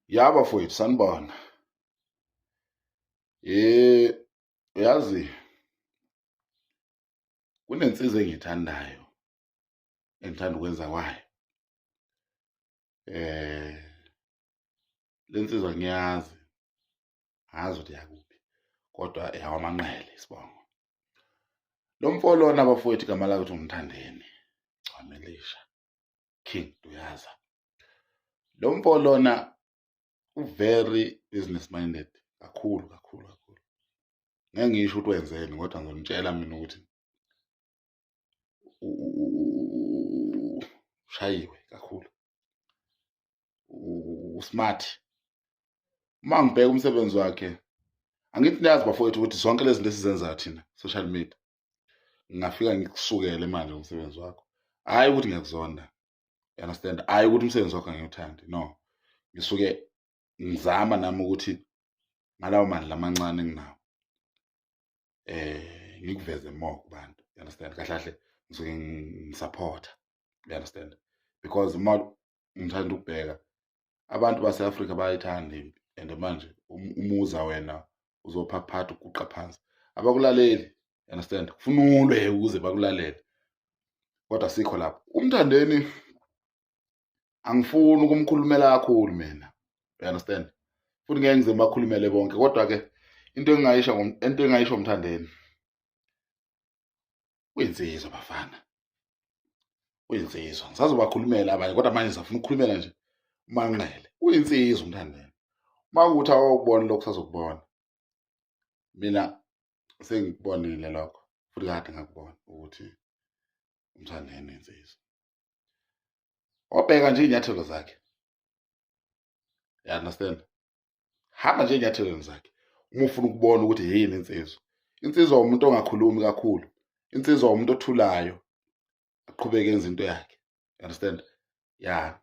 Ya bafowethu, sanibona. Uyazi kunensizwa engiyithandayo, engithanda ukwenza kwayo. Le nsizwa ngiyazi, angazi ukuthi yakuphi, kodwa eyakwaManqele isibongo. Lo mfo lona bafowethu igama lakhe ukuthi uMthandeni Gcwamelisha King Duyaza. Lo mfo lona u-very business minded kakhulu kakhulu kakhulu. Ngeke ngisho ukuthi wenzeni, kodwa ngizonitshela mina ukuthi ushayiwe kakhulu, usmart. Uma ngibheka umsebenzi wakhe, angithi niyazi bafowethu ukuthi zonke lezi zinto esizenzayo thina social media, ngingafika ngikusukele manje umsebenzi wakho. Hhayi ukuthi ngiyakuzonda, you understand? Hhayi ukuthi umsebenzi wakho angiwuthandi, no, ngisuke ngizama nami ukuthi ngalawo mandla amancane enginawo ngikuveze more kubantu, you understand? Kahle kahle ngisuke ngisupporta, you understand? Because uma ngithanda ukubheka abantu base-Afrika bayayithanda impi, and manje umuza wena uzophaphatha uguqa phansi, abakulaleli, you understand? Kufuna ulwe ukuze bakulalele, kodwa sikho lapho. UMthandeni angifuni ukumkhulumela kakhulu mina, you understand? Futhi ngeke ngize ngibakhulumele bonke, kodwa-ke into engingayisho uMthandeni, uyinsizwa bafana, uyinsizwa. Ngisazobakhulumela abanye, kodwa manje ngisafuna ukukhulumela nje uManqele. Uyinsizwa uMthandeni. Uma kuwukuthi awukuboni lokho, usazokubona. Mina sengikubonile lokho, futhi kade ngakubona ukuthi uMthandeni uyinsizwa. Wabheka nje iy'nyathelo zakhe, you understand? Hamba nje ey'nyathelweni zakhe uma ufuna ukubona ukuthi yini insizwa. Insizwa umuntu ongakhulumi kakhulu, insizwa umuntu othulayo, aqhubeke enze into yakhe, you understand? Ya,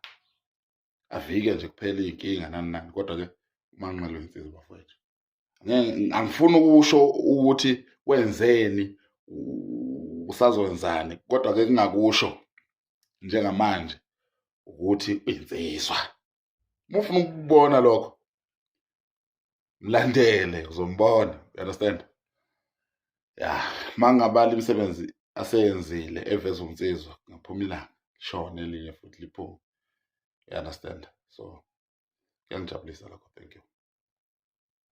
avike nje kuphela iy'nkinga nani nani, kodwa-ke uManqele insizwa bafowethu. Ngeke, angifuni ukusho ukuthi wenzeni, usazowenzani, kodwa-ke kungakusho njengamanje ukuthi uyinsizwa. Uma ufuna ukubona lokho, mlandele, uzombona, you understand? Ya, mangabala imisebenzi aseyenzile eveza unsizwa, ngaphuma ilanga lishone elinye futhi liphume, you understand? So kuyangijabulisa lokho. Thank you.